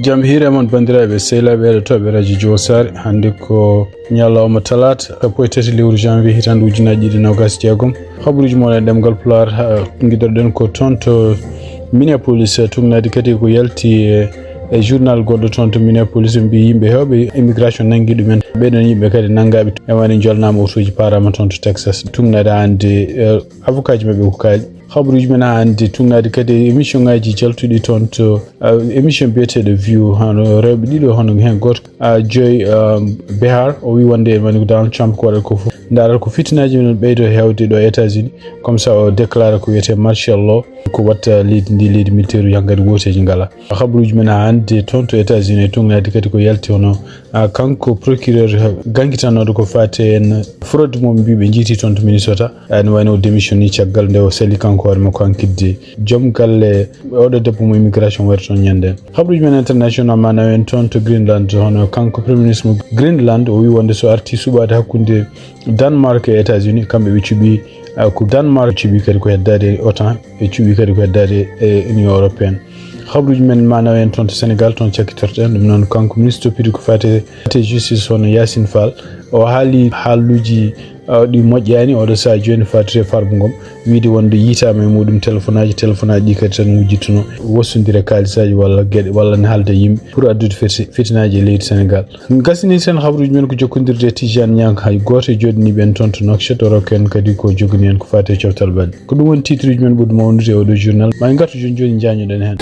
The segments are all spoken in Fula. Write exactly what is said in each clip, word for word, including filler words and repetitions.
Jam hiire mon, banndiraaɓe sehilaaɓe heɗotooɓe Radio Jowol Saare. Hannde ko ñalawma talaata, sappo e tati lewru janvier, hitaande ujunaaji ɗiɗi e noogaas e jeegom. Habaruuji mon e ɗemngal Pulaar, ha, ngiɗorɗen ko toon to Minneapolis, eh, tugnaade kadi ko yalti e, e journal goɗɗo toon to Minneapolis, ɓe mbii yimɓe heewɓe immigration nanngi ɗumen. Ɓee ɗoon yimɓe kadi nanngaaɓe, e wayno njolnaama, otooji paaraama toon to Texas. Tugnaade hannde, eh, avocat ji maɓɓe ko kaali. Habaruuji men haa hannde tugnaade kadi e émission ngaaji jaltuɗi toon to, eh, émission biyeteeɗo View, hono rewɓe ɗiɗo, hono heen gooto, ah, Joy, ah, Behar, o wii wonde en woni ko Donald Trump ko waɗata ko fof. Ndaarat ko fitinaaji men ɓeydo heewde ɗo États-Unis. Comme ça, o déclare ko wiyetee martial law, ko watta leydi ndi, leydi militaire uji hankadi wooteeji ngalaa. Habaruuji men haa hannde toon to États-Unis e tugnaade kadi ko yalti hono, ah, kanko procureur ganngitanooɗo ko faati en fraude mo ɓe mbii ɓe njiiti toon to Minnesota. Ene wayno o démissionni caggal nde o sali kanko hoore makko hankidde joom galle oɗo debbo mo immigration wari toon ñande. Habaruuji men international ma nawen toon to Greenland, hono kanko premier ministre mo Greenland, o wi wonde so arti suɓaade hakkunde Denmark e États-Unis, kamɓe ɓe cuɓi, ah, ko Denmark cuɓi kadi ko heddaade e otan, ɓe cuɓi kadi ko heddaade e Union européenne. Habaruuji men ma nawen toon to Sénégal, toon cakkitorten ɗum noon kanko ministre toppiti ko faati e justice hono Yacine Fall. O haali haaluuji, ah, ɗi moƴƴaani oɗo sahaa jooni faati e Farba Ngom, wiide wonde yiytaama e muɗum téléphone aji, téléphone aji ɗi kadi tan wujjittuno wosondire kaalisaaji walla geɗe, walla ne haalda yimɓe pour addude fiti-, fitinaaji e leydi Sénégal. Gasini sen habaruuji men ko jokkondirde e Tijaan Ñaŋ, hay gooto e jooɗiniiɓe en toon to Nouakchott, o rokka en kadi ko jogani en ko faati e coftal balɗe. Ko ɗum woni titre uji men ɓurɗi mawnude e oɗo journal. Ma en ngartu jooni jooni njañoɗen heen.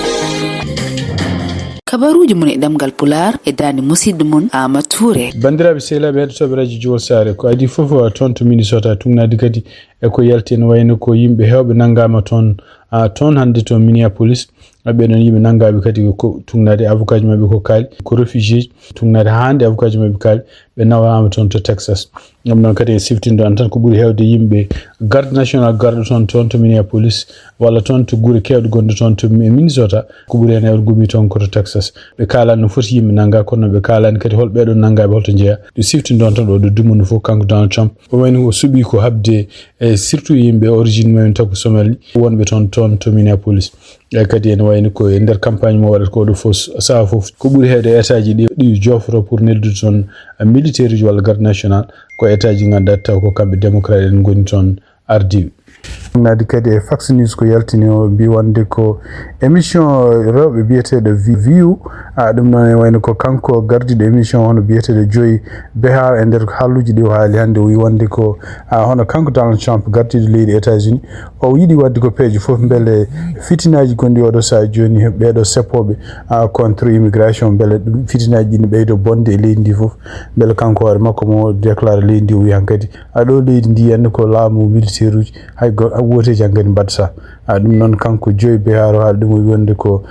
Kabaruuji mon e ɗemngal Pulaar e daande musidɗo mon Aama Tuure. Banndiraaɓe sehilaaɓe heɗotooɓe Radio Jowol Saare, ko adii fof, ah, toon to Minnesota, tugnaade kadi e ko yalti ene wayno ko yimɓe heewɓe nanngaama toon, ah, toon hannde to Minneapolis. Ah, ɓee ɗoon yimɓe nanngaaɓe kadi ko tugnaade avocat ji maɓɓe ko kaali, ko réfugié ji, tugnaade haa hannde avocat ji maɓɓe kaali, ɓe nawaama toon to Texas. Ɗum noon kadi e siftindo en tan ko ɓuri heewde yimɓe garde national garɗo toon, toon to Minneapolis, walla toon to gure keewɗe gonɗe toon to Mi-, Minnesota, ko ɓuri heen heewde gumi toon ko to Texas. Ɓe kaalaani no foti yimɓe nanngaa, kono ɓe kaalaani kadi hol ɓee ɗoon nanngaaɓe holto njeyaa. Ɓe siftindo en tan ɗo, ɗo dumunna fof kanko Donald Trump. O wayno o suɓii ko haɓde e surtout yimɓe origine mumen taw ko Somali wonɓe toon, toon to Minneapolis. E kadi ene wayno ko e nder campagne mo waɗata ko ɗo fof, sahaa fof ko ɓuri heewde état ji ɗi, ɗi joforo pour neldude toon militaire uji walla garde national, ko état ji ngannduɗaa taw ko kamɓe démocrate en ngoni toon ardiiɓe. Naadi kadi e Fox News ko yaltini o, mbi wonde ko émission rewɓe biyeteeɗo Vi-, View, a, ɗum noon e wayno ko kanko gardiiɗo émission hono biyeteeɗo Joy Behar e nder haalluuji ɗi o haali hannde, o wi wonde ko, a, hono kanko Donald Trump gardiiɗo leydi États-Unis, o yiɗi waɗde ko peeje fof mbele fitinaaji gonɗi oɗo sahaa jooni, ɓeeɗo seppooɓe, a, contre immigration, mbele ɗum fitinaaji ɗi ne ɓeydo bonde e leydi ndi fof, mbele kanko hoore makko mo déclare leydi ndi, o wi hankadi, a, ɗo leydi ndi henna ko laamu militaire uji, hay go-, a, wooteeji hankadi mbaɗata. A, ɗum noon kanko Joy Behar o haali ɗum, o wi wonde ko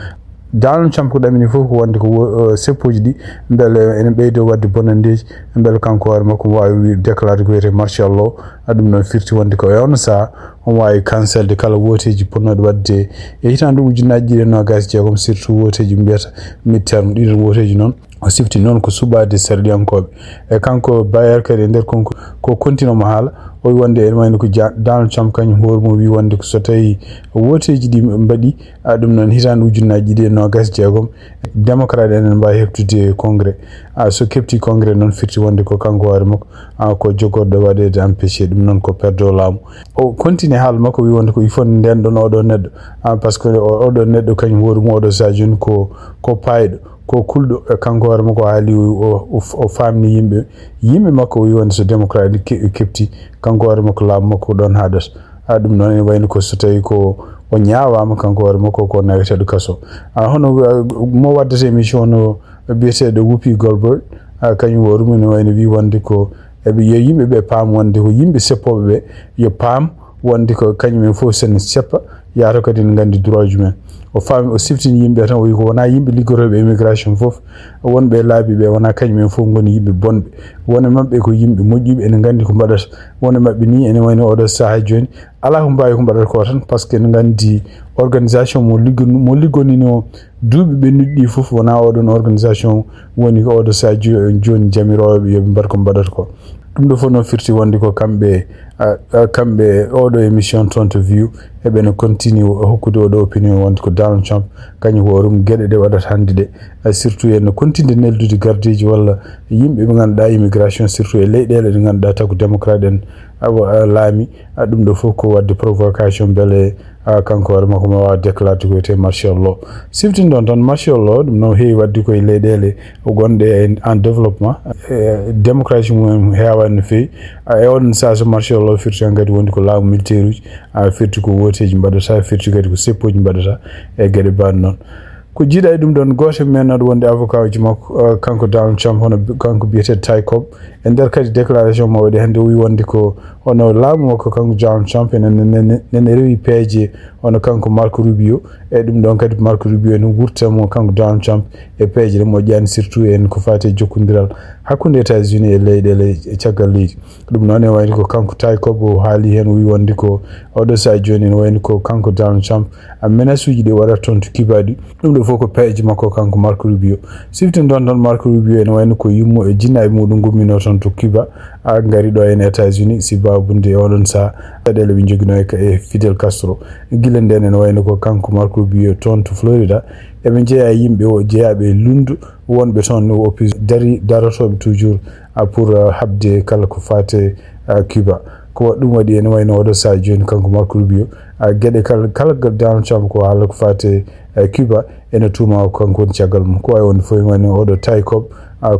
Donald Trump ko ɗamini fof ko wonde ko wo-, o, seppooji ɗi mbele ene ɓeydo waɗde bonanndeeji, mbele kanko hoore makko mo waawi wi-, déclaré ko wiyetee martial law. A, ɗum noon firti wonde ko e on sahaa omo waawi cancelde kala wooteeji potnooɗi waɗde e hitaande ujunnaaji ɗiɗi e noogaas e jeegom, surtout wooteeji mbiyata midterm, ɗiɗon wooteeji noon. O sifti noon ko suɓaade sarɗiyankooɓe. E kanko Bayer kadi e nder kon ko, ko continue mo haala, o wi wonde ene wayno ko Ja-, Donald Trump kañum hoore mum wi wonde ko so tawi wooteeji ɗi mbaɗi, a, ɗum noon hitaande ujunnaaji ɗiɗi e noogaas e jeegom, démocrate en ene mbaawi heɓtude congrès. A, so keɓti congrès noon firti wonde ko kanko hoore makko, a, ko jogorɗo waɗeede empêché, ɗum noon ko perdre laamu. O continue haala makko wi wonde ko il faut nden ɗon oɗo neɗɗo, a, parce que o, oɗo neɗɗo kañum hoore mum oɗo sahaa jooni ko, ko paayɗo. Ko kulɗo, e kanko hoore makko haali o, o, o, o faamni yimɓe, yimɓe makko o wi wonde so démocrate ke-, keɓti, kanko hoore makko laamu makko ko ɗon haaɗata. A, ɗum noon ene wayno ko so tawi ko o ñaawaama kanko hoore makko ko naweteeɗo kaso. A, hono, a, mo waddata émission hono biyeteeɗo Whoopi Goldberg, a, kañum hoore mum ene wayno wi wonde ko eɓe, yo yimɓe ɓe paam wonde ko yimɓe seppooɓe ɓe, yo paam wonde ko kañum en fof sen seppa, yaato kadi ne nganndi droit ji men. O faami, o siftini yimɓe tan, o wi ko wonaa yimɓe liggotooɓe immigration fof, wonɓe e laabi ɓe wonaa kañum en fof ngoni yimɓe bonɓe. Won e maɓɓe ko yimɓe moƴƴuɓe, ene nganndi ko mbaɗata. Won e maɓɓe ni ene wayno oɗo sahaa jooni, alaa ko mbaawi ko mbaɗata ko tan, parce que ene nganndi organisation mo liggon-, mo liggonino duuɓi ɓennuɗi ɗi fof wonaa oɗon organisation woni ko oɗo sahaa jo-, jooni jamiroowo ɓe yo ɓe mbaɗ ko mbaɗata ko. Ɗum ɗo fof noon firti wonde ko kamɓe Kamɓe oɗo émission toon to view eɓe no continue hokkude oɗo opinion wonde ko Donald Trump kañum hoorum geɗe ɗe waɗata hannde ɗe, surtout en no continde neldude gardeji walla yimɓe ɓe ngannduɗaa immigration, surtout e leyɗeele ɗe ngannduɗaa taw ko démocrate en awa laami. Ɗum ɗo fof ko waɗde provocation beele kanko hoore makko ma waawa déclarde ko wiyetee martial law. Siftinɗon tan martial law, ɗum no heewi waɗde koye leyɗeele gonɗe en développement, démocratie mum heewaani no feewi. E oɗon saha so martial law firti tan kadi wonde ko laamu militaire uji, firti ko wooteeji mbaɗata, firti kadi ko seppoji mbaɗata e geɗe mbaɗ noon. Ko jiiɗa e ɗum ɗon, gooto e men aɗa wondi avocat uji makko kanko Donald Trump, hono kanko biyeteeɗo Ty Cobb, e nder kadi déclaration mo waɗi hannde o wi wonde ko hono laamu makko kanko Donald Trump ene rewi peeje hono kanko Marco Rubio. E ɗum ɗon kadi Marco Rubio ene wurta mo kanko Donald Trump e peeje ɗe moƴƴaani, surtout en ko faati e jokkondiral hakkunde États-Unis e leyɗeele e caggal leydi. Ɗum noon ene wayni ko kanko Ty Cobb o haali heen, o wi wonde ko oɗo saha jooni ene wayni ko kanko Donald Trump a menace uji ɗi waɗata toon to Cuba ɗi. Ɗum ɗo fof ko peeje makko kanko Marco Rubio. Siftinɗon tan Marco Rubio ene wayno ko yummo e jinnaaɓe muɗum ngumminoo toon to Cuba, a ngari ɗo en États-Unis sibabunde e oɗon saha caɗeele ɓe njoginoo e Fidel Castro. Gila nden ene wayno ko kanko Marco Rubio toon to Florida. Eɓe njeeya e yimɓe o jeyaaɓe e lunndu wonɓe toon no opus dari darotooɓe toujours pour haɓde kala ko faate Cuba. Ko ɗum waɗi ene wayno oɗo saha jooni kanko Marco Rubio geɗe kala kala Donald Trump ko haala ko faate Cuba ene tuuma ko kanko woni caggal mum. Ko wawi wonde fof ene wayno oɗo Ty Cobb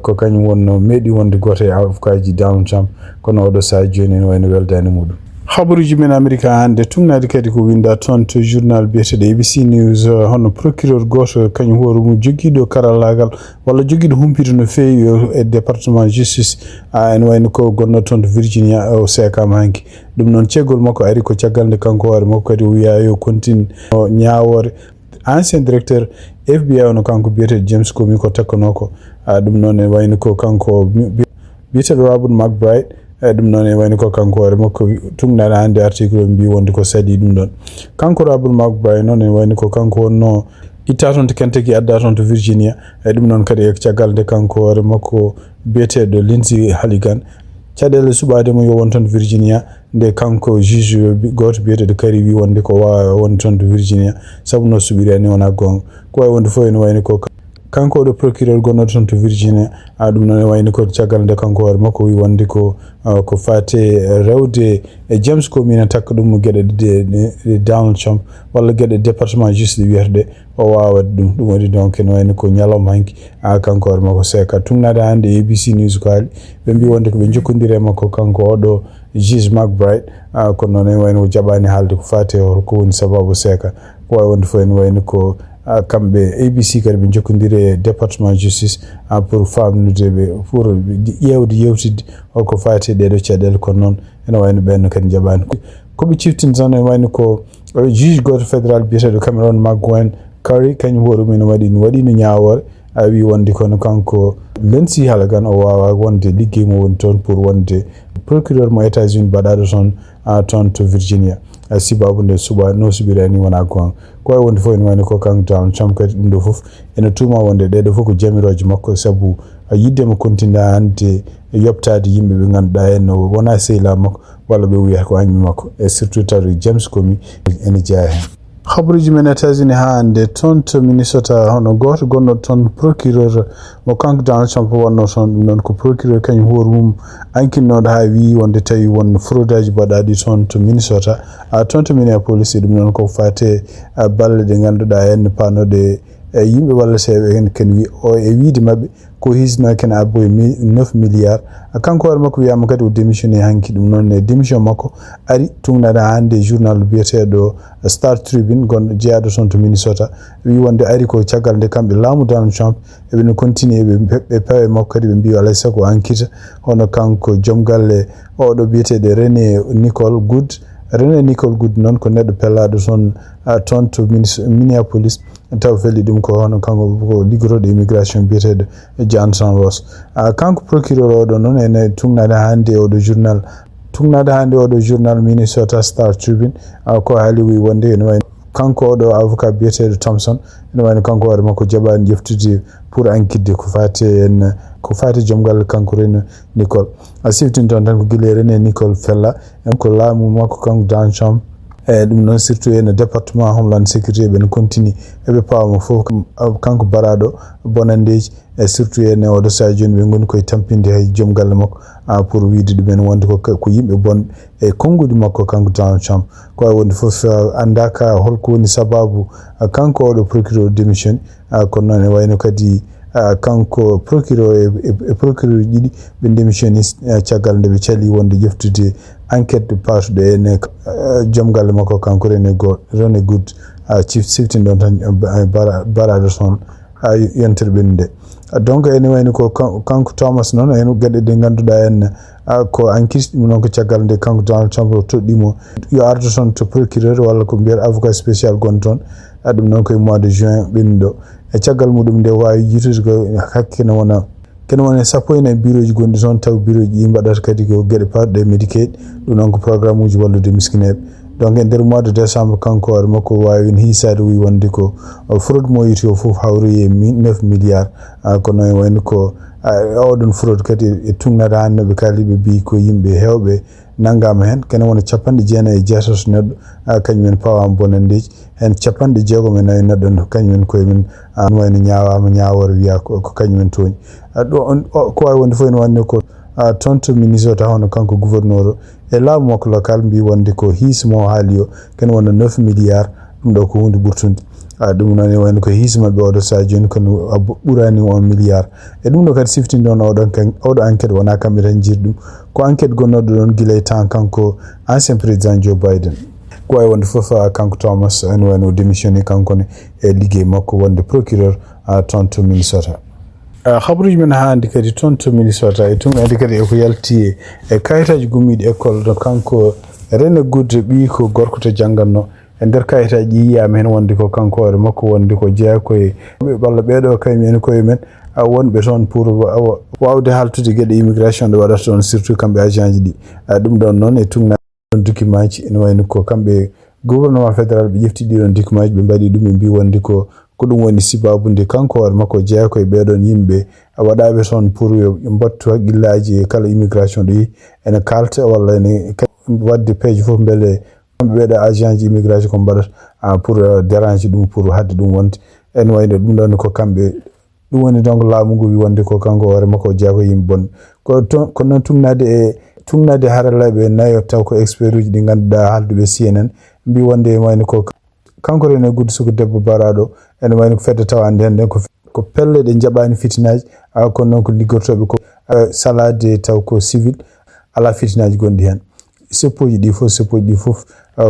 ko kañum wonno meeɗi wonde gooto e avocat ji Donald Trump, kono oɗo saha jooni ene wayno weldaani muɗum. Habaruuji men Amerika hannde tugnaade kadi ko winnda toon to journal biyeteeɗo A B C News, hono procureur gooto kañum hoore mum jogiiɗo karallaagal walla jogiiɗo humpito no feewi e département justice, a ene wayno ko gonno toon to Virginia o seekaama hanki. Ɗum noon ceegol makko ari ko caggal nde kanko hoore makko kadi o wiya yo continue o ñaawoore ancien directeur F B I, ono kanko biyeteeɗo James Comey ko takkanoo ko. Ɗum noon ene wayno ko kanko biyeteeɗo Robert McBride. E ɗum noon ene wayno ko kanko hoore makko tugnaade hannde article o mbi wonde ko saɗi ɗum ɗon. Kanko Robert McBride noon ene wayno ko kanko wonno itta toon to Kentucky adda toon to Virginia. E ɗum noon kadi e caggal nde kanko hoore makko biyeteeɗo Lindsey Halligan caɗeele suɓaade mo yo won toon Virginia, nde kanko juge gooto biyeteeɗo Kari wi wonde ko waawa wonde toon to Virginia sabu no suɓiri ani wona goonga. Ko wawi wonde fof ene wayno ko kanko oɗo procureur gonnoɗo toon to Virginia. A ɗum noon e wayno ko caggal nde kanko hoore makko wi wonde ko ko faate rewde e James Comey ina takka ɗum geɗe ɗe Donald Trump walla geɗe département justice wiyata ɗe o waawa waɗde ɗum. Ɗum waɗi donc ene wayno ko ñalawma hanki a kanko hoore makko seeka tugnaade hannde A B C News ko haali ɓe mbi wonde ko ɓe jokkondiri e makko kanko oɗo juge McBride. Kono noon ene wayno o jaɓaani haalde ko faate holko woni sababu seeka. Ko wawi wonde fof ene wayno ko kamɓe A B C kadi ɓe jokkondiri e département justice pour famnude ɓe pour ƴeewde yewtidde holko faati e ɗeɗo caɗeele, kono noon ene wayno ɓenno kadi jaɓaani. Ko ɓe ciftinta tan ene wayno ko juge gooto fédéral biyeteeɗo Cameron McGuane Curry kañum hoore mum ene waɗi no waɗino ñaawoore a wi wonde kono kanko Lindsey Halligan o waawa wonde liggey mo woni toon pour wonde procureur mo États-Unis baɗaɗo toon toon to Virginia. Sibabu nde suɓa no suɓiri ani wona goonga. Ko wawi wonde fof ene wayno ko kanko Donald Trump kadi ɗum ɗo fof ene tuuma wonde ɗeɗo fof ko jamirooje makko sabu yiddema continue hannde yoptaade yimɓe ɓe ngannduɗaa en no wona sehilaaɓe makko walla ɓe wiyata ko añɓe makko e surtout tawde James Comey ene jeyaa heen. Habaruuji men États-Unis haa hannde toon to Minnesota hono gooto gonɗo toon procureur mo kanko Donald Trump wonno toon ɗum noon ko procureur kañum hoore mum ankinnooɗo haa wii wonde tawi won fraude aji mbaɗaaɗi toon to Minnesota a toon to Minneapolis e ɗum noon ko faate balle ɗe ngannduɗaa en paanooɗe e yimɓe walleteeɓe en ken wi o e wiide maɓɓe ko hisno ken abbo e neuf milliards. Kanko hoore makko wiyama kadi o démissionné hanki ɗum noon e démission makko ari tugnaɗo hannde journal biyeteɗo Star Tribune gonɗo jeyaaɗo toon to Minnesota wi wonde ari ko caggal nde kamɓe laamu Donald Trump eɓe no continue ɓe pewe makko kadi ɓe mbi alay sago ankita hono kanko joom galle oɗo biyeteɗo René Nicole Good. René Nicole Good noon ko neɗɗo pellaɗo toon toon to Minneapolis taw feli ɗum ko hono kanko ko liggotooɗo immigration biyeteeɗo Johnson Ross. Kanko procureur oɗo noon ene tugnaade hannde oɗo journal tugnaade hannde oɗo journal Minnesota Star Tribune ko haali wi wonde ene wayno Kanko oɗo avocat biyeteeɗo Thompson, ene wayno kanko hoore makko jaɓaani ƴeftude pour ankitde ko faati en, ko faati joom galle kanko René Nicole. A siftin toon tan ko gila René Nicole fella, en ko laamu makko kanko Donald Trump. E ɗum noon surtout ene département Homeland Security ɓen continue eɓe paama fof kanko baraɗo bonandeji, e surtout ene oɗo saha jooni ɓe ngoni koye tampinde hay joom galle makko, a pour wiide ɗumen wonde ko ko yimɓe bon e konnguɗi makko kanko Donald Trump. Ko wawi wonde fof anndaka holko woni sababu kanko oɗo procureur démission. Kono noon e wayno kadi kanko procureur e procureur ɗiɗi ɓe démissioni caggal nde ɓe cali wonde ƴeftude enquête patuɗo ene joom galle makko kanko René Good, René Good. Siftin ɗon tan baraɗo toon yontere ɓennude. Donc ene wayno ko kanko Thomas noon, ene geɗe ɗe ngannduɗaa en ko enquête ɗum noon ko caggal nde kanko Donald Trump o toɗɗimo yo ardo toon to procureur walla ko mbiyata avocat spécial gon toon. Ɗum noon koye mois de juin ɓennuɗo. E caggal muɗum nde wawi yitude ko hakke ne wona kene woni sappo e nayi bureauji gonɗi toon, taw bureauji ɗi mbaɗata kadi ko geɗe patuɗe e Medicaid, ɗum noon ko programme uji wallude miskineɓe. Donc e nder mois de décembre kanko hoore makko wawi en hiisade wi wonde ko fraude mo yiti o fof hawri e neuf milliards. Kono e wayno ko oɗon fraude kadi e tugnata hannde ɓe kaali ɓe mbi ko yimɓe hewɓe nanngama heen kene wona capanɗe jeenayi e jeetato neɗɗo, kañumen pawaama bonanndeeji. Heen capanɗe jeegom e nayi neɗɗo kañumen koye men wayno ñaawaama ñaawoore wiyaa ko kañumen tooñi. Ɗo ko wawi wonde fof ene wayno ko toon to Minnesota hono kanko gouverneur o e laamu makko local mbi wonde ko hiis mo haali o kene wona neuf milliards. Ɗum ɗo ko huunde ɓurtunde. Ɗum noon e wayno ko hiis maɓɓe oɗo saha jooni kono ɓurani on milliard. E ɗum ɗo kadi siftinde on oɗo enquête wona kamɓe tan jiiri ɗum, ko enquête gonnoɗo ɗon gila e temps kanko ancien président Joe Biden. Ko wawi wonde fof kanko Thomas ene wayno démissionné kanko ne e liggey makko wonde procureur toon to Minnesota. Habaruji men hannde kadi toon to Minnesota e tun andi kadi eko yalti e kayitaji gummiɗi école no kanko René Good ɓiyi ko gorko to jannganno. E nder kayitaji ɗi yiyama heen wonde ko kanko hoore makko wonde ko jeeya koye ɓe ɓalla ɓeɗo kañum en koye men wonɓe toon pour wawde haltude geɗe immigration ɗo waɗata ɗon surtout kamɓe agent ji ɗi. Ɗum ɗon noon e tugna ɗon document ji ene wayno ko kamɓe gouvernement fédéral ɓe ƴefti ɗiɗon document ji ɓe mbaɗi ɗum ɓe mbi wonde ko ko ɗum woni sibabu nde kanko hoore makko jeeya koye ɓeɗon yimɓe waɗaɓe toon pour yo mbattu haqqillaji e kala immigration ɗo yi ene kalta walla ene wadde peeje fof beele kamɓe ɓeɗo agent ji immigration ko mbaɗata pour dérange ɗum pour hadde ɗum wonde ene wayno ɗum ɗon ko kamɓe. Ɗum woni donc laamu ngu wi wonde ko kanko hoore makko jeeya ko yimɓe bonɓe ko toon kono noon tugnade e tugnade haralleɓe nayo taw ko expert uji ɗi ngannduɗaa haalduɓe CNN mbi wonde e wayno ko kanko René Good suko debbo baraɗo ene wayno ko fedde tawa andi hannde ko ko pelle ɗe jaɓani fitinaaji. Kono noon ko liggortoɓe ko salade taw ko civil ala fitinaaji gonɗi heen. Seppoji ɗi fof seppoji ɗi fof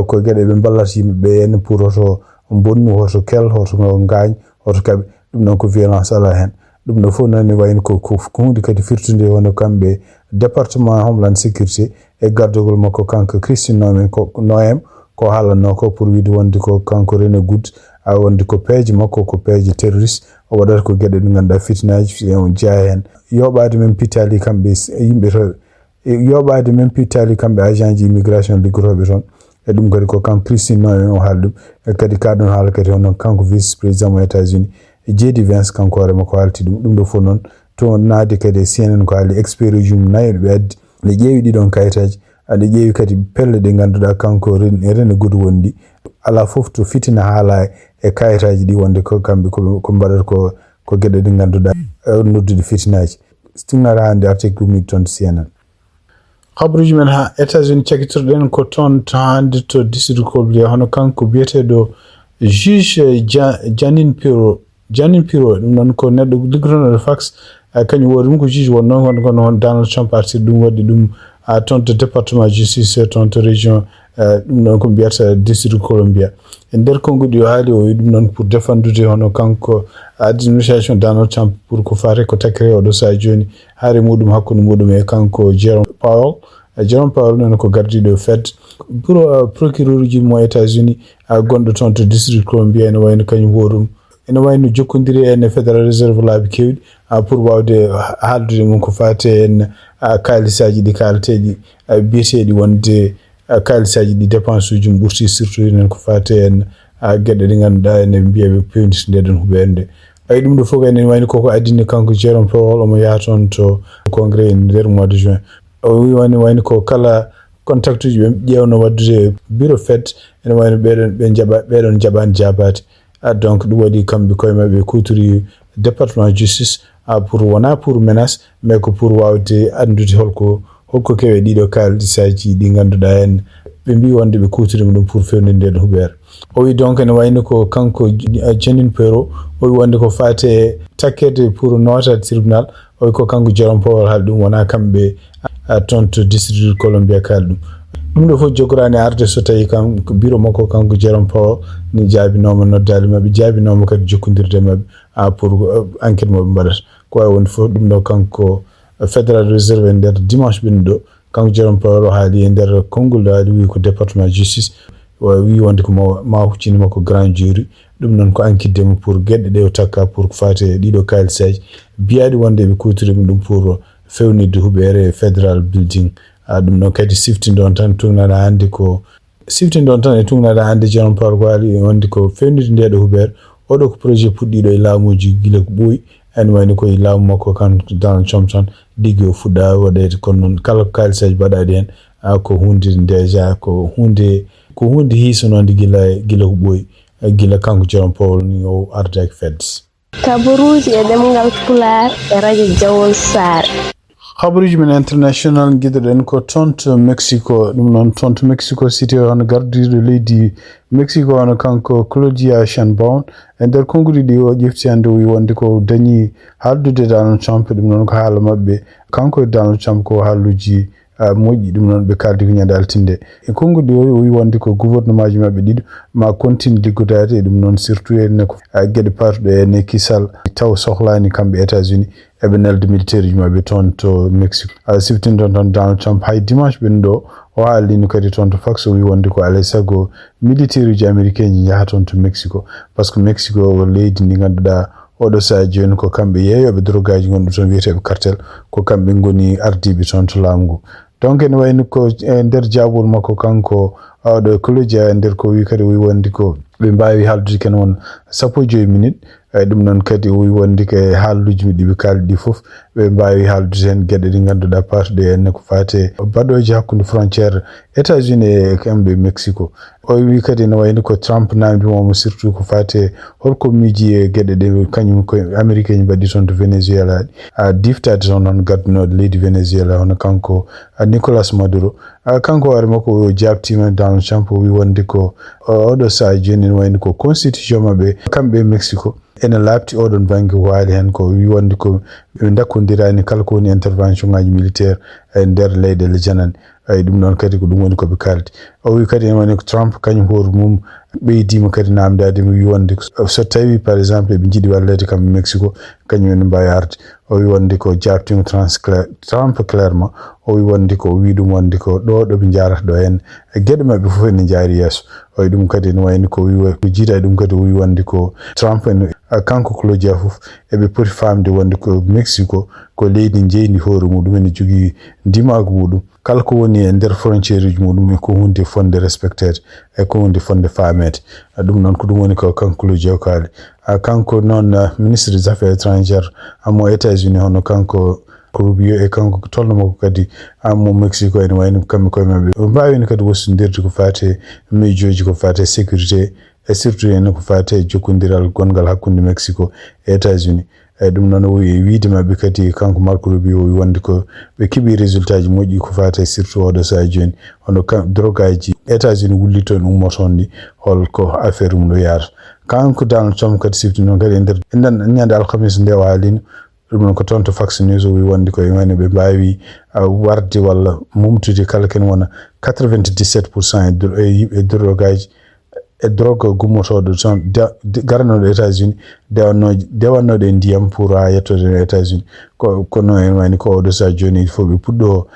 ko geɗe ɓe mballata yimɓe ɓe en pour hoto bonnu hoto kel hoto ngaañ hoto kaɓe. Ɗum noon ko violence ala heen. Ɗum ɗo fof noon ne wayno ko ko hunde kadi firtunde wonde kamɓe département homeland sécurité e gardogol makko kanko Christine Noem ko Noem ko haalanno ko pour wiide wonde ko kanko René Good a wonde ko peeje makko ko peeje terroriste o waɗata ko geɗe ɗe ngannduɗaa fitinaaji jeeya heen. Yoɓaade men pitali kamɓe yimɓe to yoɓaade men pitali kamɓe agent ji immigration liggotooɓe toon. E ɗum kadi ko kanko Christine Noem o haali ɗum e kadi ka ɗon haala kadi hono kanko vice président mo États-Unis e J D Vance kanko hoore makko haalti ɗum. Ɗum ɗo fof noon to naade kadi e CNN ko haali expert uji mum nayo ɓe addi. Nde ƴeewi ɗiɗon kayitaji aɗa ƴeewi kadi pelle ɗe ngannduɗaa kanko René Good wonɗi alaa fof to fitina haala e kayitaji ɗi wonde ko kamɓe ko mbaɗata ko ko geɗe ɗe ngannduɗaa noddude fitinaji. Signal hannde article gummiɗo toon to CNN. Habaruji men ha États-Unis cakitorɗen ko toon to hannde to district Columbia hono kanko biyeteeɗo juge Janin Piro Janin Piro ɗum noon ko neɗɗo liggotoɗo Fax. Kañum woori ɗum ko juge wonno kono kono Donald Trump artir ɗum waɗi ɗum toon to département justice toon to région ɗum ɗon ko mbiyata district Columbia. E nder konnguɗi o haali o wi ɗum noon pour défendude hono kanko administration Donald Trump pour ko faate ko takkere oɗo saha jooni haare muɗum hakkunde muɗum e kanko Jerome Powell. Jerome Powell noon ko gardiɗo Fed bureau procureur uji mo États-Unis gonɗo toon to district Columbia ene wayno kañum worum ene wayno jokkondiri en e Federal Reserve laabi kewɗi pour wawde haaldude mum ko faate en kaalisaji ɗi kaalateɗi biyeteɗi wonde kaalisaji ɗi dépense uji mum ɓurti surtout enen ko faate en a geɗe ɗe ngannduɗaa ene mbiya ɓe pewniti nde ɗon huɓeende. Ay ɗum ɗo fof kay ene wayni koko addini kanko Jerome Powell omo yaha toon to congrès nder mois de juin. O wi wani wayni ko kala contact uji ɓe ƴeewno waddude e bureau Fed ene wayno ɓeɗon ɓe jaɓa ɓeɗon jaɓani jabaade. Ah, donc ɗum waɗi kamɓe koye maɓɓe ɓe kutori département justice, ah, pour wona pour menace mais ko pour wawde anndude holko holko kewi ɗiɗo kalisaaji ɗi ngannduɗaa en ɓe mbi wonde ɓe kutorima ɗum pour fewninde ɗo huɓeere. O wi donc ene wayno ko kanko Jeanine Pirro o wi wonde ko fate e takkede pour nootade tribunal. O wi ko kanko Jerome Powell haali ɗum wona kamɓe, ah, toon to district Columbia kaali ɗum. Ɗum ɗo fof jogorani arde so tawi kan bureau makko kanko Jerome Powell ne jaabinooma noddaali maɓɓe jaabinooma kadi jokkondirde maɓɓe, ah, pour, ah, enquête mo ɓe mbaɗata. Ko wawi wonde fof ɗum ɗo kanko Federal Reserve e nder dimanche ɓennuɗo kanko Jerome Powell o haali e nder konngol ɗo haali wi ko département justice o wi wonde ko ma ma huccini makko grand jury. Ɗum noon ko enquête mo pour geɗe ɗe o takka pour ko fate e ɗiɗo kalisaaji biyaɗi wonde ɓe kutorima ɗum pour fewnitde huɓeere federal building. Ah, ɗum noon kadi siftindon tan tugnaɗa hannde ko siftindon tan e tugnaɗa hannde Jerome Powell ko haali wonde ko fewnitde nde ɗo huɓeere. Oɗo ko projet puɗɗiɗo e laamuji gila ko ɓooyi en wayno koye laamu makko kan Donald Trump tan liggi o fuɗɗa waɗede kono noon kala ko kalisaaji mbaɗaɗi heen, ah, ko hunde déjà ko hunde ko hunde hiisonode gila gila ko ɓooyi, eh, gila kanko Jerome Powell ni o ardaki Fed. Kabaruuji e ɗemngal Pulaar e rajo Jawol Saare. Kabaruuji men international ngiɗoɗen ko toon to Mexico. Ɗum noon toon to Mexico City hono gardiiɗo leydi Mexico hono kanko Claudia Sheinbaum e nder konguɗi ɗi o ƴefti hannde o wi wonde ko dañi haaldude Donald Trump. Ɗum noon ko haala maɓɓe kanko e Donald Trump ko haaluuji, ah, moƴƴi. Ɗum noon ɓe kaaldi ko ñande altinde e konguɗi o wi wonde ko gouvernement ji maɓɓe ɗiɗo ma continue liggodaade e ɗum noon surtout ene ko, ah, geɗe patuɗe ene kisal taw sohlani kamɓe États-Unis eɓe nelda militaire uji maɓɓe toon to Mexico. Ah, siftindon toon Donald Trump hay dimanche ɓennuɗo o haalino kadi toon to Fox o wi wonde ko alay sago militaire uji américain ji njaha toon to Mexico par ce que Mexico o leydi ndi ngannduɗaa oɗo saha jooni ko kamɓe yeeyoɓe drogaji gonɗo toon wiyeteɓe cartel ko kamɓe ngoni ardiɓe toon to laamu ngu. Donc ene wayno ko e nder jaabol makko kanko oɗo Claudia e nder ko wi kadi o wi wonde ko ɓe mbawi haaldude kene won sappo e joyi minute. Eyyi ɗum noon kadi o wi wonde ko e haalluuji ɗi ɓe kaali ɗi fof ɓe mbawi haaldude heen geɗe ɗe ngannduɗaa patuɗe heen ko fate baɗooji hakkunde frontière États-Unis e kamɓe Mexico. O wi kadi ene wayno ko Trump namdi mo surtout ko fate holko miiji e geɗe ɗe kañum ko Amérique en mbaɗi toon to Venezuela a diftade toon hono gaddunoɗo leydi Venezuela hono kanko, ah, Nicolas Maduro. Ah, kanko hoore makko o jaabtiima Donald Trump o wi wonde ko, ah, oɗo saha jooni ene wayno ko constitution maɓɓe kamɓe Mexico ene laaɓti oɗon bannge waali heen ko wi wonde ko ɓe ndakkondirani kala ko woni intervention ngaji militaire e nder leyɗele janane. Eyyi ɗum noon kadi ko ɗum woni ko ɓe kaaldi. O wi kadi ene wayno ko Trump kañum hoore mum ɓeydiima kadi namdade mi wi wonde so tawi par exemple eɓe njiɗi wallede kamɓe Mexico kañum ene mbawi arde. O wi wonde ko jaabtiima Trump clairement o wi wonde ko o wi ɗum wonde ko ɗo ɗo ɓe njarata ɗo heen e geɗe maɓɓe fof ene njaari yeeso. O wi ɗum kadi ene wayno ko wi ko jiida e ɗum kadi o wi wonde ko Trump en kanko Claudia fof eɓe poti famde wonde ko Mexico ko leydi njeyndi hoore muɗum ene jogii ndimaagu muɗum kala ko woni e nder frontière uji muɗum e ko hunde fonde respecteede e ko hunde fonde faameede. Ɗum noon ko ɗum woni ko kanko Claudia o kaali. Ah, kanko noon, ah, ministre des affaires étrangères mo États-Unis hono kanko Rubio e kanko tolno makko kadi mo Mexico ene wayno kamɓe koye maɓɓe ɓe mbawino kadi wostondirde ko fate miijooji ko fate sécurité e surtout heen ko fate jokkondiral gonngal hakkunde Mexico e États-Unis. Eyyi ɗum noon o wi e wiide maɓɓe kadi kanko Marco Rubio o wi wonde ko ɓe keeɓi résultat ji moƴƴi ko fate surtout oɗo saha jooni hono drogaji États-Unis wullito en ummotoon ɗi holko affaire mum ɗo yaata. Kanko Donald Trump kadi sifti noon kadi e nder nden ñande alhamis nde o haalino ɗum noon ko toon to Fox News o wi wonde ko e wayno ɓe mbawi, ah, warde walla mumtude kala ken wona quatre-vingt-dix-sept pour cent e drogaji e drogue gummotoɗo toon garanoɗo États-Unis dewannoɗo e ndiyam pour ha yettoɗen États-Unis. Ko kono en wayni ko oɗo saha joni il faut ɓe puɗɗo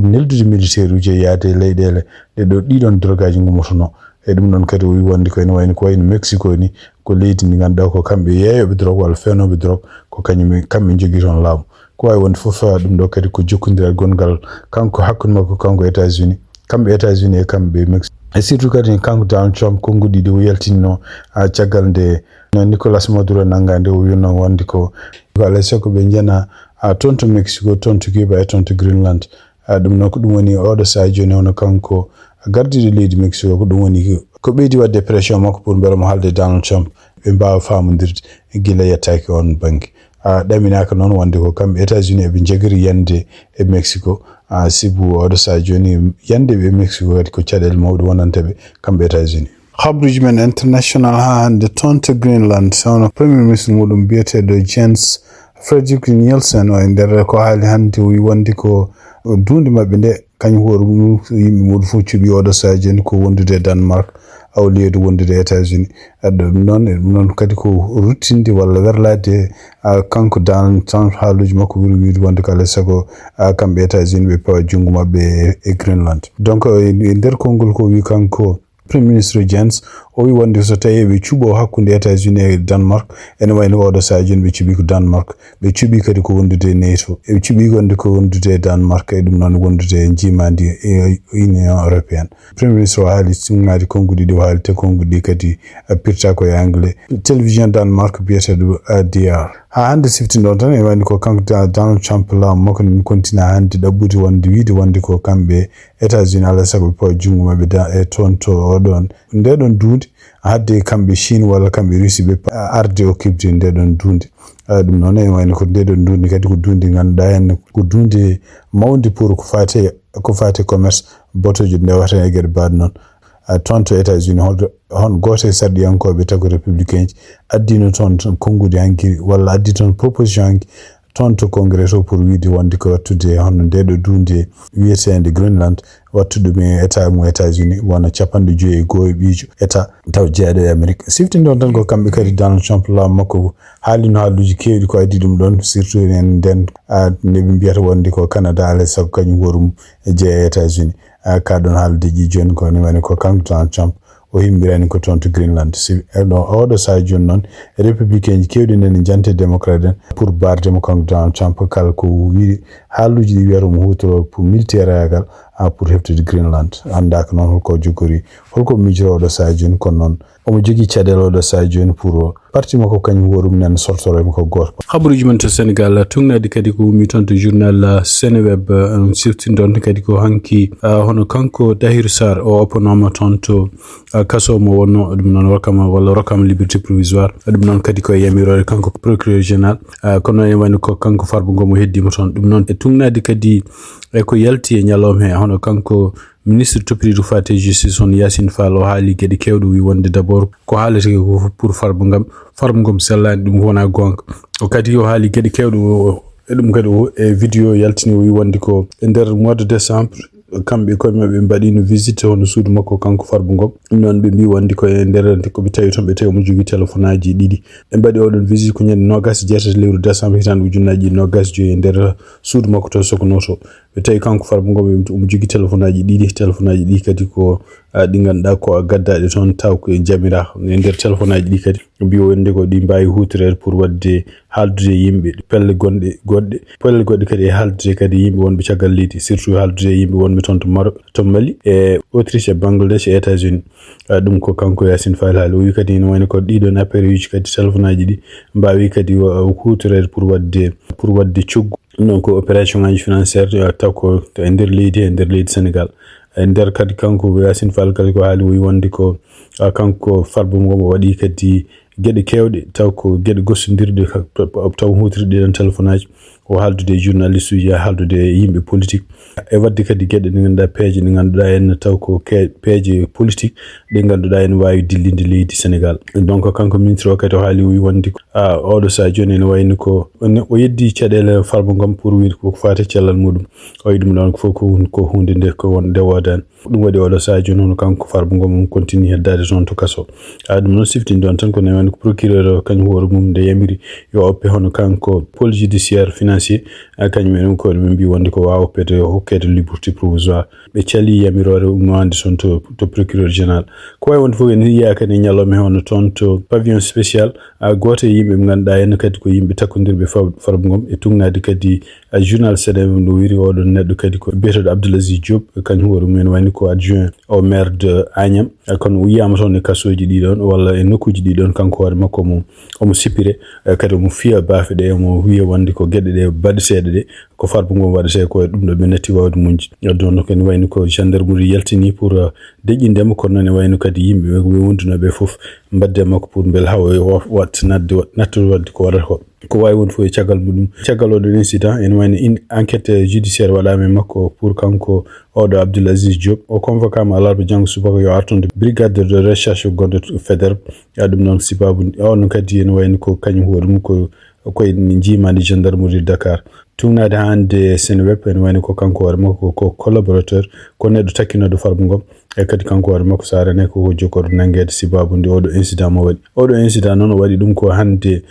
neldude militaire uji e yaade e leyɗele ɗe ɗo ɗiɗon drogaji gummotono. E ɗum ɗon kadi o wi wonde ko ene wayni ko wayno Mexico ni ko leydi ndi ganduɗa ko kamɓe yeeyoɓe drogue walla fenoɓe drogue ko kañum kamɓe jogui toon laamu. Ko wawi wonde foof ɗum ɗo kadi ko jokkodiral gongal kanko hakkude makko kanko États-Unis kamɓe États-Unis e kamɓe Mexique. E surtout kadi kanko Donald Trump, konnguɗi ɗi o yaltinno, a, caggal nde no Nicolas Maduro nannga nde, o winnoo wonde ko, ko alaa e sago ɓe njana, a, toon to Mexico, toon to Cuba e toon to Greenland. A, ɗum noon ko ɗum woni oɗo sahaa jooni, hono kanko gardiiɗo leydi Mexico, ko ɗum woni ko ɓeydi waɗde pression makko pour mbela mo haalde e Donald Trump, ɓe mbaawa faamondirde gila yettaaki oon bannge. A, ɗaminaaka noon wonde ko kamɓe États-Unis eɓe njogori yande e Mexico. A, sibu oɗo sahaa jooni yande ɓe e Mexico kadi ko caɗeele mawɗe wonanta ɓe kamɓe États-Unis. Habruuji men international haa hannde toon to Greenland, so wonno Premier Ministre muɗum biyeteeɗo Jens Frederik Nielsen, o e nder ko haali hannde, o wi wonde ko duunde maɓɓe nde, kañum hoore mum, yimɓe muɗum fof cuɓi oɗo sahaa jooni ko wondude e Danemark, au lieu de wondude e États-Unis. A, ɗum noon, ɗum noon kadi ko ruttinde walla werlaade, a, kanko Donald Trump haaluuji makko, ɓuri wiyde wonde ko alaa e sago, a, kamɓe États-Unis ɓe pawa junngo maɓɓe e, e Greenland. Donc, e, e nder konngol ko wi kanko Premier Ministre Jens, o wi wonde so tawii ɓe cuɓoo hakkunde États-Unis e Danemark, ene wayno oɗo sahaa jooni ɓe cuɓi ko Danemark, ɓe cuɓi kadi ko wondude e NATO, ɓe cuɓi wonde ko wondude e Danemark, e ɗum noon wondude e njiimaandi e Union Européenne. Premier Ministre o haali suŋŋaaji konnguɗi ɗi, o haali te konnguɗi ɗi kadi, a, pirta ko e anglais. Télévision Danemark biyeteeɗo, a, D R. Haa hannde siftinɗon tan, e wayno ko kanko Da-, Donald Trump laamu makko ne kontina hannde ɗaɓɓude wonde, wiyde wonde ko kamɓe États-Unis alaa e sago ɓe pawa junngo maɓɓe da-, e toon to oɗon, ndeɗon duunde, hadde kamɓe Chine walla kamɓe Russie ɓe pa-, arde okkitde ndeɗon duunde. A, ɗum noon e wayno ko ndeɗon duunde kadi ko duunde ngannduɗaa heen ko duunde mawnde pour ko faati, ko faati commerce, botojo nde wata e geɗe mbaɗ noon. A, toon to États-Unis, hol, hol gooto e sarɗiyankooɓe tago républicain ji addino toon, toon konnguɗi hanki walla addi toon proposition hanki toon to Congrès to pour wiyde wonde ko wattude hono ndeɗo duunde wiyeteende Greenland, wattu ɗum e État mo États-Unis wona capanɗe joyi e go'o e ɓiijo État taw jeyaɗo e Amérique. Siftinde on tan ko kamɓe kadi Donald Trump laamu makko haalino haaluuji keewɗi ko addi ɗum ɗoon, surtout en nden, a, nde ɓe mbiyata wonde ko Canada alaa e sago kañum hoore mum jeya e États-Unis. A, ka ɗoon haalde ji jooni ko ne woni ko kanko Donald Trump o himbirani ko toon to Greenland. Si, e ɗo, oɗo sahaa jooni noon, républicain ji keewɗi nene njante démocrate en pour barde mo kanko Donald Trump kala ko wiiri haaluuji ɗi wiyata mo huutoro pour militaire agal, a, pour heftude Greenland. Anndaaka noon holko jogori, holko miijoro oɗo sahaa jooni, kono noon omo jogii caɗeele oɗo sahaa jooni pour parti makko kañum hoore mum nana sortoro e makko gooto. Habaruuji men to Senegal, tuugnaade kadi ko ummi toon to journal, ah, Seneweb, ah, on siftinɗon kadi ko hanki, ah, hono kanko Tahirou Sarr o oppanaama toon to, ah, kaso mo wonno, ɗum noon rokkama walla rokkama liberté provisoire. Ɗum noon kadi ko e yamiroore kanko procureur général, ah, kono ene wayno ko kanko Farba Ngom o heddiima toon. Ɗum noon e tuugnaade kadi e ko yalti e ñalawma he, hono kanko ministre toppitiiɗo faate justice on Yacine Fall o haali geɗe keewɗe, o wi wonde d'abord ko haaletee ko fof pour Farba Ngom, Farba Ngom sellaani, ɗum ko wona goonga. O kadi o haali geɗe keewɗe, o, o, e ɗum kadi o, e vidéo yaltini o wi wonde ko e nder mois de décembre, kamɓe koye maɓɓe ɓe mbaɗino visite hono suudu makko kanko Farba Ngom. Ɗum noon ɓe mbi wonde ko e nder ko ɓe tawi toon, ɓe tawi omo jogii téléphone aji ɗiɗi. Ɓe mbaɗi oɗon visite ko ñande noogaas e jeetati lewru décembre hitaande ujunnaaji ɗiɗi noogaas e joyi e nder suudu makko to Sokonoto. Ɓe tawi kanko Farba Ngom omo jogii téléphone aji ɗiɗi, téléphone aji ɗi kadi ko, ah, ɗi ngannduɗaa ko a gaddaaɗe toon taw ko e jamira e nder téléphone aji ɗi kadi. Mbiyo wonde ko ɗi mbaawi huutoreede pour waɗde haaldude e yimɓe pelle gonɗe goɗɗe, pelle goɗɗe kadi e haaldude kadi e yimɓe wonɓe caggal leydi, surtout haaldude e yimɓe wonɓe toon to Maroc, to Mali, e Autriche, e Bangladesh, e États-Unis. Ah, ɗum ko kanko Yacine Fall haali. O wi kadi ene wayno ko ɗiɗon appareil uji kadi téléphone aji ɗi mbaawi kadi wa-, huutoreede pour waɗde, pour waɗde coggu. Ɗum noon ko opération ngaji financière, eh, taw ko e nder leydi, e nder leydi Sénégal. E nder kadi kanko Yacine Fall kadi ko haali, o wi wonde ko, ah, kanko Farba Ngom o waɗi kadi geɗe keewɗe, taw ko geɗe gostondirɗe ka, taw huutorii ɗiɗon téléphone aji. O haaldude e journaliste uji, haaldude e yimɓe politique. E waɗde kadi geɗe ɗe ngannduɗaa, peeje ɗe ngannduɗaa en taw ko ke-, peeje politique ɗe ngannduɗaa ene waawi dillinde leydi Sénégal. Donc kanko ministre o kadi o haali, o wi wonde ko, ah, oɗo sahaa jooni ene wayno ko, o ne-, o yeddi caɗeele Farba Ngom pour wiide ko faati cellal muɗum. O wi ɗum ɗoon ko fof ko hun-, ko huunde nde ko won-, nde woodaani. Ko ɗum waɗi oɗo sahaa jooni hono kanko Farba Ngom omo continue heddaade toon to kaso. Ah, ɗum noon siftinde on tan ko ne wayno ko procureur o kañum hoore mum nde yamiri yo oppe hono kanko pôle judiciaire financier, ah, kañum en ko ɓe mbi wonde ko waawa oppeede yo hokkeede liberté provisoire. Ɓe calii yamiroore ummaande toon to, to procureur général. Ko wayi wonde fof en yiyaa kadi e ñalawma he hono toon to pavillon spécial, ah, gooto e yimɓe ɓe ngannduɗaa en kadi ko yimɓe takkondirɓe Fa-, Farba Ngom e tuugnaade kadi Journal Seneweb no wiri oɗon neɗɗo kadi ko biyeteeɗo Abdoul Aziz Diop, kañum hoore mum ene wayni ko adjoint au maire de Agnam. Kono o yiyaama toon e kasooji ɗi ɗoon walla e nokkuuji ɗi ɗoon, kanko hoore makko omo, omo sipire, eh, kadi omo fiya baafe ɗe, omo wiya wonde ko geɗe ɗe baɗeteeɗe ɗe, ko farba ngo waɗetee ko e ɗum ɗo ɓe natti waawde muñde. Aduna ko ene wayni ko gendarmerie yaltini pour, eh, deƴƴinde mo, kono noon ene wayno kadi yimɓe ɓe, ɓe wondunoo ɓe fof mbadde makko pour mbele hawa wa-, wat-, natde, wat-, nattude waɗde ko waɗata ko. Ko waawi won fof e caggal muɗum. Caggal oɗo incident, ene wayno in-, enquête judiciaire waɗaama e makko pour kanko oɗo Abdoul Aziz Diop. O convoquaama alarba janngo subaka yo ar toon to brigade de recherche gonɗo to Faidherbe. Ya ɗum noon sibabu, o noon kadi ene wayno ko kañum hoore mum ko, ko e njiimaandi gendarmerie Dakar. Tuugnaade hannde Seneweb ene wayno ko kanko hoore makko ko collaborateur, ko neɗɗo takkinooɗo Farba Ngom. E kadi kanko hoore makko so arane ko, ko jokkoto nanngeede sibabu nde oɗo incident mo waɗi. Oɗo incident noon o waɗi ɗum ko hannde.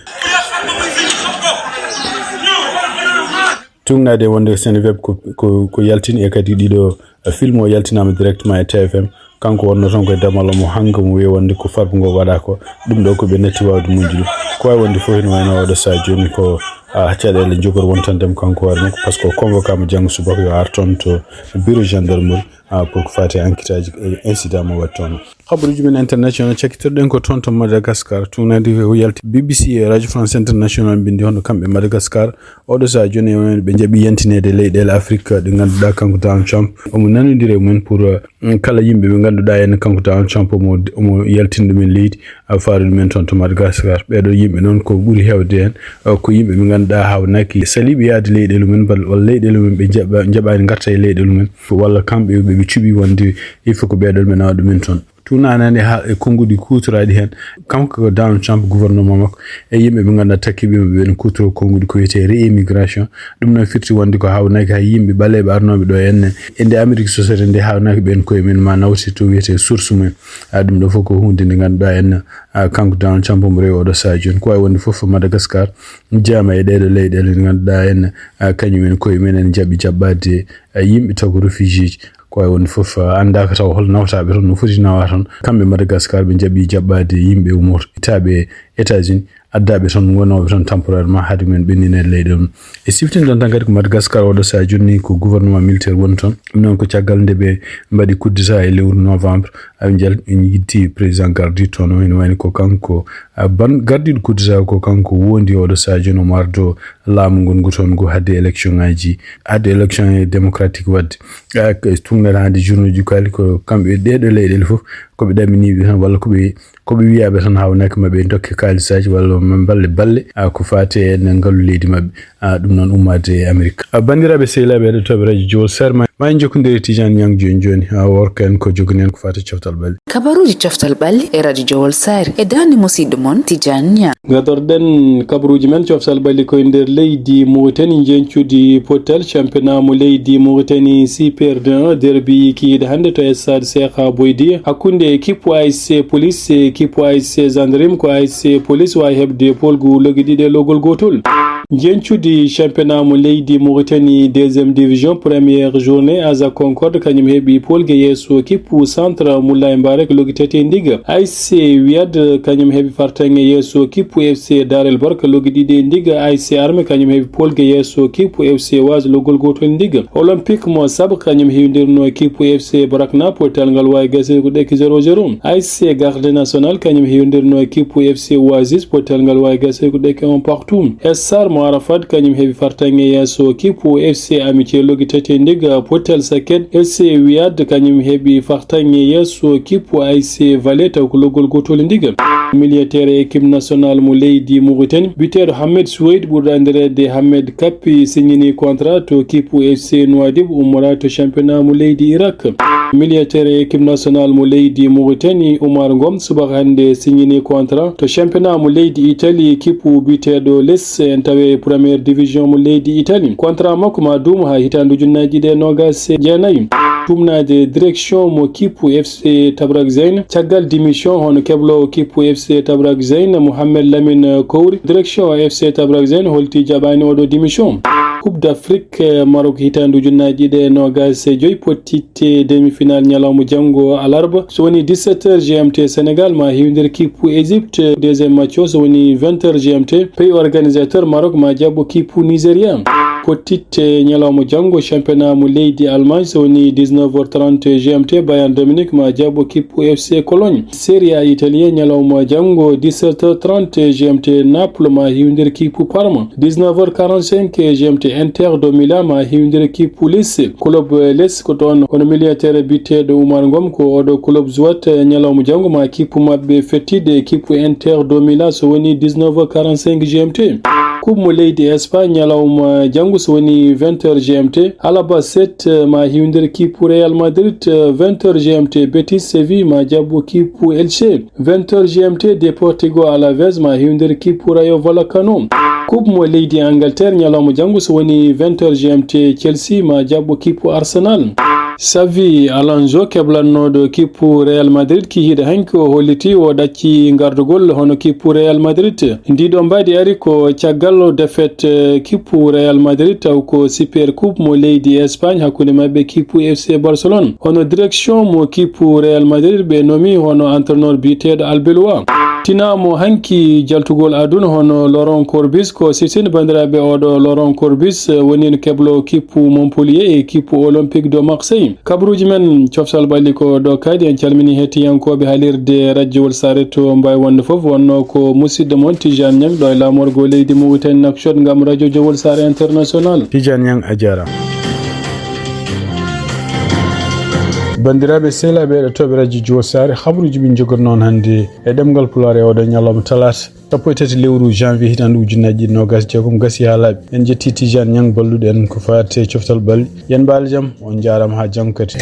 Tuugnaade wonde Seneweb ko, ko, ko yaltini e kadi ɗiɗo, eh, film o yaltinaama directement e T F M. Kanko wonno toon ko e damal omo hannga mo wiya wonde ko Farba Ngom waɗa ko. Ɗum ɗo ko ɓe natti waawde muñde ɗum. Ko waawi wonde fof ene wayno oɗo sahaa jooni ko, ah, caɗeele jogori wontande mo kanko hoore makko, par ce que o convoquaama janngo subaka yo ar toon to bureau gendarmerie, ah, pour ko faati e enquête aji, eh, incident mo waɗi toon. Habaruuji men international cakkitorɗen ko toon to Madagascar. Tuugnaade ko yalti B B C e Radio France International mbindi hono kamɓe Madagascar. Oɗo sahaa jooni ɓe njaɓi yantineede leyɗeele Afrique ɗe ngannduɗaa kanko Donald Trump omo nanondira e mumen pour, eh, kala yimɓe ɓe ngannduɗaa en kanko Donald Trump omo, omo yaltina ɗumen leydi, a faari ɗumen toon to Madagascar. Ɓeeɗo yimɓe noon ko ɓuri heewde heen, eh, ko yimɓe ɓe ngannduɗaa haawnaaki saliiɓe yahde leyɗeele mumen, walla, walla leyɗeele mumen ɓe njaɓa-, njaɓaani ngarta e leyɗeele mumen, walla kamɓe ɓe ɓe cuɓi wonde il faut ko ɓeeɗo ɓe nawa ɗumen toon. Tuugnaade haa e konnguɗi kuutoraaɗi heen. Kanko ko Donald Trump, gouvernement makko, e yimɓe ɓe ngannduɗaa takkiiɓe mo ɓe, ɓe kuutoroo konnguɗi ko wiyetee réimmigration. Ɗum noon firti wonde ko haawnaaki hay yimɓe ɓaleeɓe arnooɓe ɗo henne. E nde Amerique sosete nde haawnaaki ɓeen koye men ma nawte to wiyetee source mum. A, ɗum ɗo fof ko huunde nde ngannduɗaa en, a, kanko Donald Trump omo rewi oɗo sahaa jooni. Ko waawi wonde fof Madagascar jeyaama e ɗeeɗo leyɗeele ɗe ngannduɗaa en, a, kañum en koye men ene njaɓi jaɓɓaade, a, yimɓe taw ko réfugiéji. Ko waawi wonde fof, a, anndaaka taw hol nawtaaɓe toon no foti nawa toon. Kamɓe Madagascar ɓe njaɓi jaɓɓaade yimɓe ummootooɓe États-Unis, addaaɓe toon, ngonooɓe toon temporairement, haade mumen ɓennineede leyɗe mum. E siftinɗon tan kadi ko Madagascar oɗo sahaa jooni ko gouvernement militaire woni toon. Ɗum noon ko caggal nde ɓe mbaɗi coup d'État e lewru novembre, aɓe njal-, ɓe njitti président gardiiɗo toon o, ene wayni ko kanko, a, ban-, gardiiɗo coup d'État ko kanko wondi oɗo sahaa jooni omo ardo laamu ngongu toon ngu haade élection ngaji, haade élection e démocratique waɗde. A, ko tuugnaade hannde journée ji kali ko kamɓe ɗeeɗo leyɗeele fof ko ɓe ɗaminiiɓe tan walla ko ɓe ko ɓe wiyaaɓe tan haawnaaki ma ɓe dokke kaalisaaji walla ma balle balle, a, ko faati e ngalu leydi maɓɓe, a, ɗum noon ummaade e Amerik. A, banndiraaɓe sehilaaɓe heɗotooɓe Radio Jowol Saare, ma, ma en njokkondire Tidiane Niang jooni jooni, a, worko en ko jogani en ko faati e coftal ɓalli. Kabaruuji coftal ɓalli e Radio Jowol Saare e daande musiɗɗo mon Tidiane Niang. Gadorɗen kabaruuji men coftal ɓalli ko e nder leydi Mauritanie, njeñcudi potal championnat mo leydi Mauritanie Super deux derbi kikiiɗe hannde to stade Cheikh Boydi hakkunde équipe A S C Police e équipe A S C Gendarme, ko A S C Police waawi heɓde poolgu loggi ɗiɗi e logol gootol. Njeñcudi championnat mo leydi Mauritanie deuxième division première journée, Aza Concorde kañum heɓi poolgu yeeso équipe Centre Moulay Mbarek loggi tati e ndiga. A S C Wiyad kañum heɓi fartaŋŋe yeeso équipe F C Darel Barka loggi ɗiɗi e ndiga. A S C Armée kañum heɓi poolgu yeeso équipe F C Waz logol gootol e ndiga. Olympique mo Sab kañum heewindirno équipe F C Barakna, potal ngal waawi gasde ko ɗekki zéro zéro. A S C Garde Nationale kañum heewindirno équipe F C Oasis, potal ngal waawi gasde ko ɗekki un partout. Essar mo Arafat kañum heɓi fartaŋŋe yeeso équipe F C Amitié loggi tati e ndiga, potal saket. F C Wiyad kañum heɓi fartaŋŋe yeeso équipe A S C Valet taw ko logol gootol e ndiga. Milieu terrain équipe nationale mo leydi Mauritanie, biteeɗo Hamed Souaid, ɓurɗo anndireede Hamed Kappi, signini contrat to équipe F C Nouadhib, ummoraa to championnat mo leydi Irak. Milieu terrain équipe nationale mo leydi Mauritanie, Oumar Ngom, subaka hannde signini contrat to championnat mo leydi Italie, équipe biteeɗo Les, en tawi première division mo leydi Italie. Contrat makko ma duum haa hitaande ujunnaji ɗiɗi e noogas e jeenayi. Tuugnaade direction mo équipe F C Tabrak Zain. Caggal démission hono kebloowo équipe F C Tabrak Zain, Mohamed Lamine Kowri, direction F C Tabrak Zain holti jaɓaani oɗo démission. Coupe d'Afrique, eh, Maroc hitaande ujunnaji ɗiɗi e noogas e joy, pottitte demi-finale ñalawma janngo alarba. So woni dix-sept heures G M T, Sénégal ma heewindir équipe Égypte. Deuxième match o so woni vingt heures G M T, pays organisateur Maroc ma jaɓɓo équipe Nigeria. Pottitte ñalawma janngo, championnat mo leydi Allemagne, so woni dix-neuf heures trente G M T, Bayern de Munich ma jaɓɓo kippu F C Cologne. Serie A italien, ñalawma janngo, dix-sept heures trente G M T, Naples ma hiwndir kippu Parma. Dix-neuf heures quarante-cinq G M T, Inter de Milan ma hiwndir kippu Lecce. Club Lecce ko toon hono miliyatere biyeteeɗo Oumar Ngom, ko oɗo club jouat, ñalawma janngo ma kippu maɓɓe fettiiɗe kippu Inter de Milan, so woni dix-neuf heures quarante-cinq G M T. Coupe mo leydi Espagne, ñalawma janngo, so woni vingt heures G M T, Alaba sept ma hiwndir kippu Real Madrid, vingt heures G M T, Betis Séville ma jaɓɓo kippu Elche, vingt heures G M T, Deportivo Alaves ma hiwndir kippu Rayo Vallecano. Coupe mo leydi Angleterre, ñalawma janngo, so woni vingt heures G M T, Chelsea ma jaɓɓo kippu Arsenal. Xavi Alonso, keblannooɗo kippu Real Madrid, kihiiɗo hanki, o holliti o ɗacci gardugol hono kippu Real Madrid. Ndiɗo mbaadi ari ko caggal défaite, eh, kippu Real Madrid, taw ko Super Coupe mo leydi Espagne hakkunde maɓɓe kippu F C Barcelone. Hono direction mo kippu Real Madrid ɓe nomi hono entraîneur biyeteeɗo Arbeloa. Tinaa mo hanki jaltugol aduna hono Laurent Corbis, ko siftin banndiraaɓe oɗo Laurent Corbis, eh, woni no keblo kippu Montpellier e kippu Olympique de Marseille. Kabaruuji men coftal ɓalli ko ɗo kadi. En calmini hettiyankooɓe haalirde radiowol Saare to mbawi wonde fof, wonno ko musidɗo mon Tijane Niang ɗo e laamorgo leydi Mauritanie Nouakchott ngam radio Jowol Saare International. Tijane Niang, a jarama. Bandiraɓe sehlaɓe e toɓe radio Jowol Saare, habaruji min jogori noon hannde e ɗemgal Pulaar e oɗo ñalawma talaata, sappo e tati lewru janvier hitande ujunnaji ɗiɗi nogas jeegom gasi ha laaɓi. En jetti Tijane Niang balluɗo en ko fate coftal ɓalli. Yen mbaal jam, on jarama ha janngo kadi.